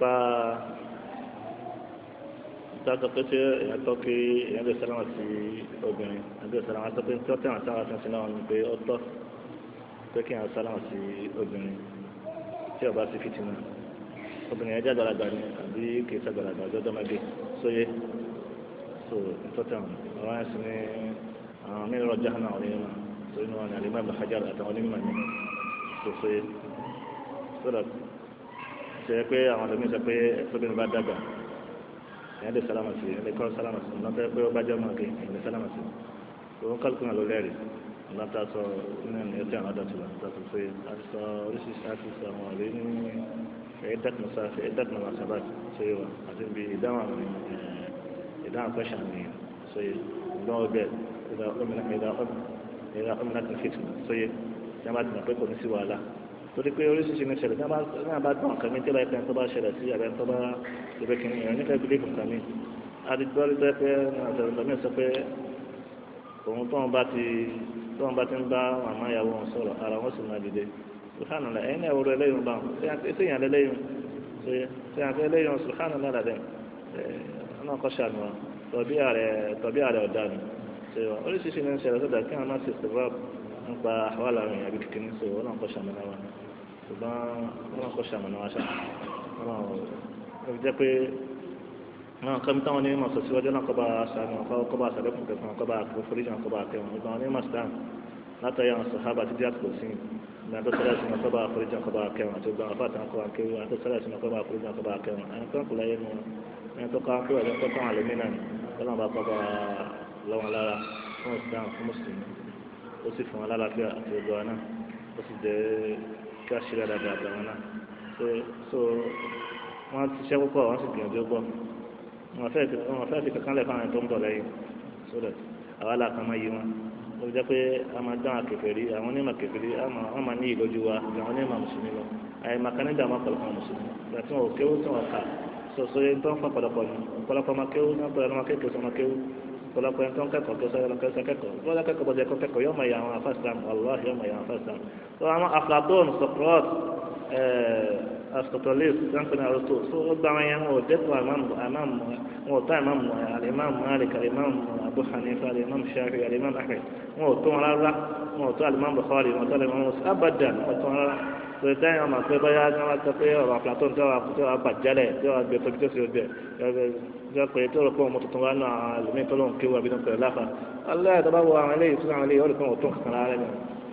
Nípa ìtàkùn pé ṣé èèyàn tọ́ kí èèyàn lè sálámà sí obìnrin àbí sálámà sọ pé tí wọ́n tẹ̀wọ̀n sálámà sí náà ni pé ó tọ́ pé kí èèyàn sálámà sí obìnrin tí ó bá sí fìtínà. Obìnrin yẹn jẹ́ àgbàlagbà ni àbí kì í ṣàgbàlagbà ọjọ́ mẹ́gẹ́ sóyè so ìtọ́tẹ̀wọ̀n àwọn ẹ̀sìn ní àwọn mí rọjá náà àwọn onímọ̀ so inú wọn ni Al-Imam Ibn Hajar àtàwọn onímọ̀ ní so sóyè so that ṣe pé àwọn ọ̀dọ́ mi sọ pé tóbìnrin bá dàgbà èèyàn lè sálámà sí, èèyàn lè kọ́ sálámà sí, ọ̀nà tó yẹ pé ó bá jẹ́ ọmọ kí èèyàn lè sálámà sí. Òun kálukú náà ló lẹ́rìí ọ̀nà tá a sọ nínú ẹni tí àwọn ọ̀dọ́ ti wà nípa tó pé a ti sọ oríṣiríṣi, a ti sọ àwọn ọ̀rẹ́ ní ẹ̀ẹ́dàkùn sábà tó yẹ wa àti ibi ìdáhùn àwọn ìdáhùn question ni so yẹ ìdáhùn ọbẹ̀ ìdá ọmọnà kan fìtì so yẹ tí a bá ti mọ̀ pé kò ní sí wàhálà torí pé oríṣiríṣi ní ṣẹlẹ̀ tí a bá gbọ́n nǹkan mi tí a bá yẹ tó bá ṣẹlẹ̀ sí àbẹ̀ tó bá ìbẹ̀ kìíní èèyàn nífẹ̀ẹ́ bílíf nǹkan mi àti gbọ́ rí pé àtẹ̀rẹ̀tẹ̀ mi sọ pé òun tóun bá ti ń bá màmá ìyàwó wọn sọ̀rọ̀ ara wọn sì máa dìde. Subhanallah, ẹ̀yin náà wúro ẹlẹ́yìn bá wọn ṣé yàn lẹ́lẹ́yìn ṣe yàn lẹ́lẹ́yìn? Subhanallah làdẹ̀ ọ̀nà kọ́ ṣàánú wa tọ̀bí ààrẹ ọ̀dà ni ṣe wa oríṣiríṣi ní ṣẹlẹ̀ sọ́dà kí wọ́n má ṣe ṣèwọ́ nípa àwọn àlàrun ìyàbí kékeré ṣe wọ́n náà kọ́ ṣàmùnà wa, ṣùgbọ́n wọ́n náà kọ́ ṣàmùnà wa ṣá wọ́n fi jẹ́ pé náà kọ́mi táwọn onímọ̀ sọ síwájú náà kọ́ bá ṣàánú kọ́ bá ṣàlékún kẹfọ́n kọ́ bá foríjì kọ́ bá kẹwọn ìgbà onímọ̀ sàm látàrí àwọn sàhábà títí àsìkò sí ìgbà tó sọ́dọ̀ sí kọ́ bá foríjì kọ́ bá kẹwọn àti gbogbo àwọn afáàtàn kọ́ akéwì àti sọ́dọ̀ sí kọ́ bá foríjì kọ́ bá kẹwọn àwọn tó ń kú láyé nu ẹni tó kọ́ akéwì àti tó kọ́ àwọn àlùmí náà kọ́lọ́n bá kọ́ bá lọ́wọ́ lára fún Islam fún mùsùlùmí ó sì fún wọn lálàáfíà àti gbogbo wa náà ó sì jẹ́ kí àṣírí àdàdà àtàwọn náà. So wọ́n ti ṣiṣẹ́ púpọ̀, wọ́n sì gbìyànjú pọ̀, wọ́n fẹ́ fi kankan lẹ̀ fáwọn tó ń bọ̀ lẹ́yìn so that àwa là kàn máa yí wọn. Ó jẹ́ pé a máa dán àkèfèrí àwọn onímọ̀ kèfèrí wọ́n máa ní ìlójú wa ju àwọn onímọ̀ mùsùlùmí lọ. Àyè màkà nígbà máa pọ̀lọpọ̀ mùsùlùmí ìgbà tí wọn ò kéwú tí wọn kà sọ̀sọ̀ yẹn tó ń fa pọ̀lọpọ̀ ni ọ̀pọ̀lọpọ̀ máa kéwú náà pẹ̀lú ọmọ kéèké sọmọ kéwú ọ̀pọ̀lọpọ̀ ẹni tó ń kẹ́kọ̀ọ́ tó sọ́yọ́ lọ́kẹ́sẹ̀ kẹ́kọ̀ọ́ bọ́lá kẹ́kọ̀ọ́ bọ́sẹ̀ kọ́ kẹ́kọ̀ọ́ yóò máa yà àwọn afásitàm wàláhì yóò máa yà àwọn afásitàm. So àwọn Aflatón, Socrates, Aristoteles sanfani Aristo, so ó gba àwọn yẹn wọn ò dẹ́kun àmàm wọn ò tó àmàm alimam Malik, alimam Abu Hanifa, alimam Shafi, alimam Ahmed, wọn ò tó wọn rárá, wọn ò tó alimam Bukhari, wọn ò tó alimam Muslim abadan, wọn ò tó wọn rárá. So ìdáyìn ọmọ pé báyà ní wọn sọ pé ọ̀rọ̀ Aflatón tí wọn bàjẹ́lẹ̀ tí wọn gbé tóbi tó sì gbẹ jọ pé tó rò pé ọmọ tuntun wa náà ẹlòmíín tó lóun kéwù àbí tó ń pẹ̀lú láfa aláì tó bá wọ àwọn eléyìí tó àwọn eléyìí ó lè pé wọn ò tó nǹkan rárá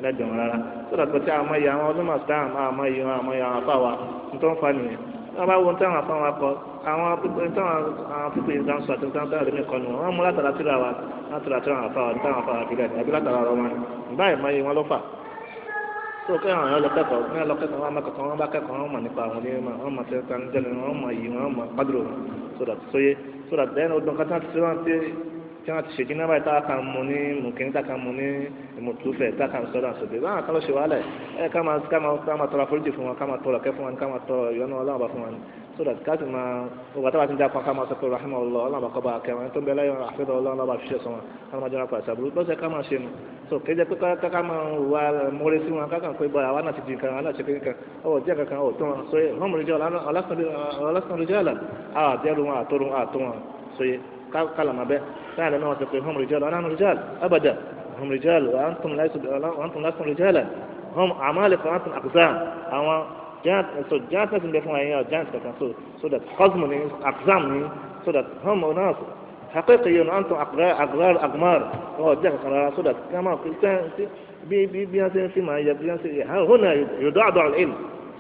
lẹ́jọ̀ wọn rárá. Tó dà pé tí àwọn iye àwọn ọdún màsítáàm àwọn iye wọn àwọn iye àwọn afá wa tó ń fa nìyẹn. Wọn bá wo táwọn afá wa kọ àwọn pípé yìí dáhùn sọ àti táwọn ẹlòmíín kọ nù wọn mú látara tíra wa látara tíra àwọn afá wa táwọn afá wa fi lẹ̀ àbí látara ọ̀rọ̀ wọn báyìí máa yẹ wọn ló fà. Tó kẹ́ àwọn èèyàn lọ kẹ́kọ̀ọ́ ní lọ kẹ́kọ̀ọ́ wọn máa kẹ́kọ̀ọ́ wọn bá kẹ́kọ̀ọ́ wọn mọ̀ nípa àwọn onímọ̀ wọn mọ̀ tẹ́tà ń jẹ́ wọn mọ̀ yìí wọn mọ̀ pàdúrò wọn so that sóye so that then ọdún kan tí wọ́n ti ṣèjì náà báyìí táwa kan mú ní mùkíní táwa kan mú ní ìmùtúfẹ̀ táwa kan sọ́dọ̀ àṣọdẹ báwọn kan ló ṣe wàhálà ẹ̀ ká máa tọrọ àforíjì fún wọn, ká máa tọrọ kẹ́ fún wọn, ká máa tọrọ ìyọ́nú Ọlọ́run bá fún wọn so that ká sì máa ọgbà táwa ti ń dápa ká máa sọ pé rahimahullah Ọlọ́run bá kọ́ bá kẹwọn tó ń bẹ láyọ̀ àfẹ́dọ̀ Ọlọ́run bá fi ṣe sọ wọn ká máa jọra pàṣẹ àbúrú lọ́sẹ̀ ká máa ṣe nu. So kéde pé ká máa wà múre sí wọn ká kàn pé bọ́ àwa náà ti di nǹkan àwa náà ti fi nǹkan ọwọ́ díẹ̀ kankan ọ̀ tó wọn so yẹ hum rijal ọlọ́sàn rijal àwọn àdẹ́rù wọn àtọ́rù àtọ́ wọn so yẹ kálá máa bẹ́ sáyẹn lẹ́nu wọn sọ pé hum rijal wa nahnu rijal abada hum rijal wa antum lastum rijalan hum amaliqa wa antum aqzam àwọn giant so giant náà ti ń bẹ fún wa yẹn giant kankan so that cosmo ni aqzam ni so that hum onas haqiqiyun antum aqrar aqmar ọ̀ díẹ̀ kankan rárá so that kama bí bí bí wọ́n ṣe ń fi máa yẹ bí wọ́n ṣe hona yuda'du al-ilm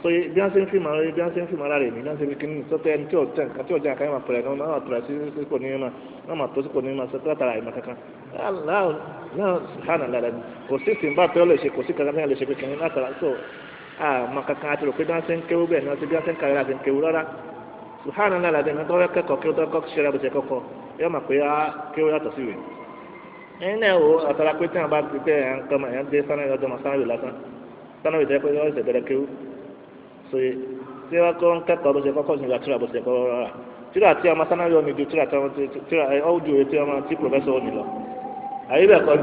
so bí wọ́n ṣe ń fi máa bí wọ́n ṣe ń fi máa rárẹ̀ mi bí wọ́n ṣe fi kíní sọ pé ẹni tí ò tẹ̀ nǹkan tí ò jẹ́ àkáyọ̀ máa pẹ̀lẹ́ náà máa tọ̀rọ̀ sí kò ní máa wọ́n máa tó sí kò ní máa sọ pé látara ìmọ̀ kankan náà sùhánà lára ni kò sí sìnbà tó lè ṣe kò sí kankan tó lè ṣe pé kìnìún látara so àmọ́ kankan àti rò pé bí wọ́n ṣe ń kéwú bẹ́ẹ̀ ni wọ́n ṣe bí wọ́n ṣe ń kàwé láti ń kéwú rárá sùhánà lára ni wọ́n kẹ́kọ̀ọ́ kéwú tó kọ́ ṣe rábùsẹ̀ kọ́kọ́ yóò máa pé á kéwú yàtọ̀ sí ìwé ẹ̀yin náà wo àtàrà pé tí wọn bá ti pé ẹ̀ ń kọ́ ẹ̀ ń dé sanawi ọjọ́ mọ̀ sanawi lásán sanawi tẹ́ pé wọ́n ṣe bẹ̀rẹ̀ kéwú so tí wọ́n kọ́ ń kẹ́kọ̀ọ́ bó ṣe kọ́kọ́ sí ìgbà tíra bó ṣe kọ́ rárá tíra tí ọmọ sanawi omi ju tíra tíra ọ̀jú tí ọmọ tí pòfẹ́sọ̀ omi lọ àyè bẹ́ẹ̀ kọ́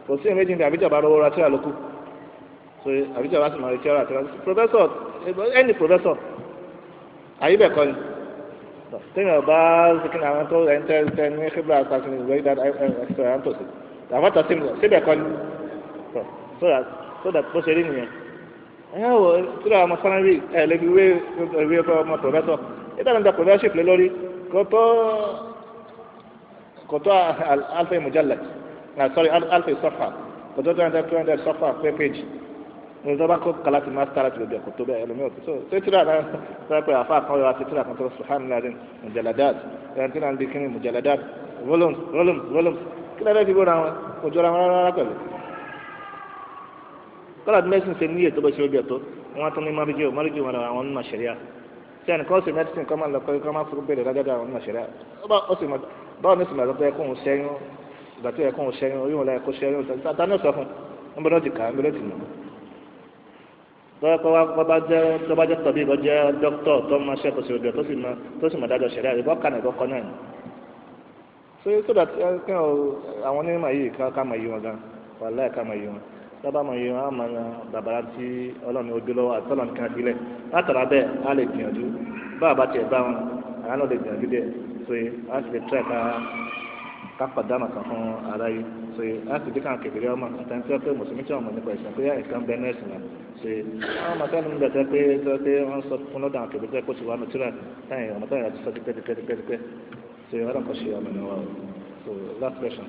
kò sí èméjì ní àbíjọba rówó ra tíra lókù so àbíjọba sì máa rí tíra tíra pòfẹ́sọ̀ any professor Àyè bẹ̀ kọ́ ni tẹ́yìn ọba sikin àwọn tó ẹ̀ ń tẹ́ tẹ́ ní kébìlà àtàkùn ìwé ìdáná ẹ̀ ẹ̀ ń tòsí àwọn tàṣí síbẹ̀ kọ́ ni. So that bó ṣe rí nìyẹn. Ẹ wò tíra ọmọ sanari ẹ lè fi wé ìwé ọmọ pòfẹ́sọ̀ ìdáná níta professorship lé lórí kò tó alfa mujallad, sorry, alfa sọfà, kò tó 200 sọfà per page. Ní tó bá kó kala ti master láti lè kò tó bẹ́ẹ̀ ẹlòmíràn tó so ṣé tíra náà sọ pé àfa kan yọ àti tíra kan tó subhanallah mujaladat ẹni tí náà ń di kíni mujaladat volumes volumes volumes kí lóde fi bóra wọn kò jọra wọn rárá pẹ̀lú. Kọ́lá bí mẹ́sìn ṣe ní ètò bó ṣe ó bí ẹ̀tọ́ wọn tún ní mọ́rígì mọ́rígì wọn àwọn onímọ̀ ṣẹ̀ríà. Tí ẹnì kan ṣe mẹ́sìn kọ́ máa lọ kọ́ máa fún bèrè lájọ́dọ̀ àwọn onímọ̀ ṣẹ̀ríà, báwo ní sì máa lọ́tọ́ ẹkún ṣẹ́yún ìgbà tó ẹkún ṣẹ́yún oyún ọ̀la ẹ̀kọ́ ṣẹ́yún ta ní ọ̀sán fún un bọ́dọ̀ ti kà á bọ́dọ̀ ti mọ̀. Tọ́wọ́ bá jẹ́ tó bá jẹ́ tọ́bí ìbọn jẹ́ dókítọ̀ tó máa ṣe kò sí obìnrin tó sì máa dájọ́ ṣẹ̀ríà ìbọn kànáà ìbọn kọ́ náà ni. So that àwọn onímọ̀ yìí ká máa yí wọn gan, wàláhì ká máa yí wọn. Sábà máa yí wọn á máa bàbára tí ọlọ́run ojú lọ́wọ́ àti ọlọ́run kan sílẹ̀ látara bẹ́ẹ̀ á lè gbìyànjú bá àbá tiẹ̀ bá wọn àwọn náà lè gbìyànjú díẹ̀. So á sì lè try ká pàdánù kan fún ara yìí. So á sì dé káwọn kékeré ọmọ àtàwọn tí wọ́n pé mùsùlùmí tí wọ́n mọ̀ nípa ìsìn pé nǹkan bẹ́ẹ̀ náà ẹ̀sìn náà. So àwọn màtá ní bẹ̀tẹ̀ pé tó pé wọ́n sọ fún lọ́dọ̀ àwọn kékeré kó ti wà nùtúrà táyìn ọmọ táyìn àti sọ tipẹ́ tipẹ́ tipẹ́ tipẹ́. So ọlọ́run kò ṣe ọmọ náà wà o. So last question.